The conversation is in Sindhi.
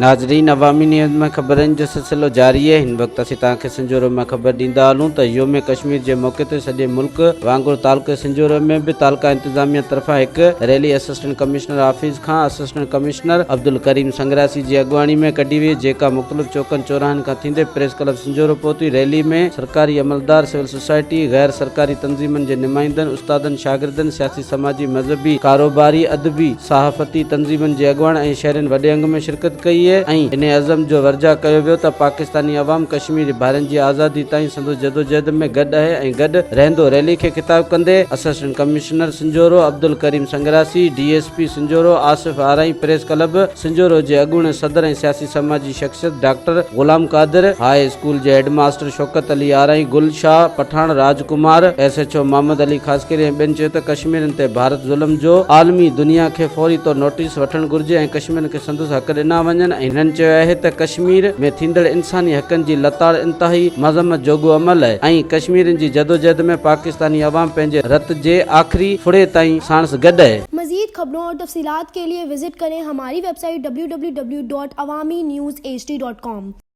ناظرين عوامي نيوز ۾ خبرن جو سلسلو جاري آهي هن وقت اسين توهان کي سنجهورو مان خبر ڏيندا هلون ته يوم ڪشمير جي موقعي تي سڄي ملڪ وانگر تعلقي سنجهورو ۾ به تعلقه انتظاميه طرفان هڪ ريلي اسسٽنٽ ڪمشنر آفيس کان اسسٽنٽ ڪمشنر عبدالڪريم سنگراسي جي اڳواڻي ۾ ڪڍي وئي جيڪا مختلف چوڪن چوراهن کان ٿيندي پريس ڪلب سنجهورو پهتي ريلي ۾ سرڪاري عملدار سول سوسائٽي، غير سرڪاري تنظيمن جي نمائندن، استادن، شاگردن، سياسي سماجي، مذهبي، ڪاروباري، ادبي، صحافتي تنظيمن جي اڳواڻ ۽ شهرين وڏي انگ ۾ شرڪت ڪئي ۽ انهي عزم جو ورجاء ڪيو ويو ته پاڪستاني عوام ڪشميري ڀائرن جي آزادي تائين سندس جدوجهد ۾ گڏ آهي ۽ گڏ رهندو ريلي کي خطاب ڪندي assistant commissioner Sanjhoro Abdulkarim Sangrasi, D S P Sanjhoro Asif Arain, press club Sanjhoro جي اڳوڻي صدر ۽ سياسي سماجي شخصيت doctor Ghulam Qadir, high school جي head master Shaukat Ali Arain, Gul Shah Pathan, Raj Kumar, S H O Muhammad Ali Khaskheli ۽ ٻين چيو ته ڪشميرين تي ڀارت ظلم جو عالمي دنيا کي فوري طور نوٽيس وٺڻ گهرجي ۽ ڪشميرين کي سندس حق ڏنا وڃن ۽ هنن چيو آهي ته ڪشمير ۾ ٿيندڙ انساني حقن جي لتاڙ انتهائي مذمت جوڳو عمل آهي ۽ ڪشميرين جي جدوجهد ۾ پاڪستاني عوام پنهنجي رت جي آخري ڦڙي تائين ساڻس گڏ آهي. مزيد خبرون اور تفصيلات کے لئے وزٽ ڪرين ھماري website W W W dot Awami news H D dot com.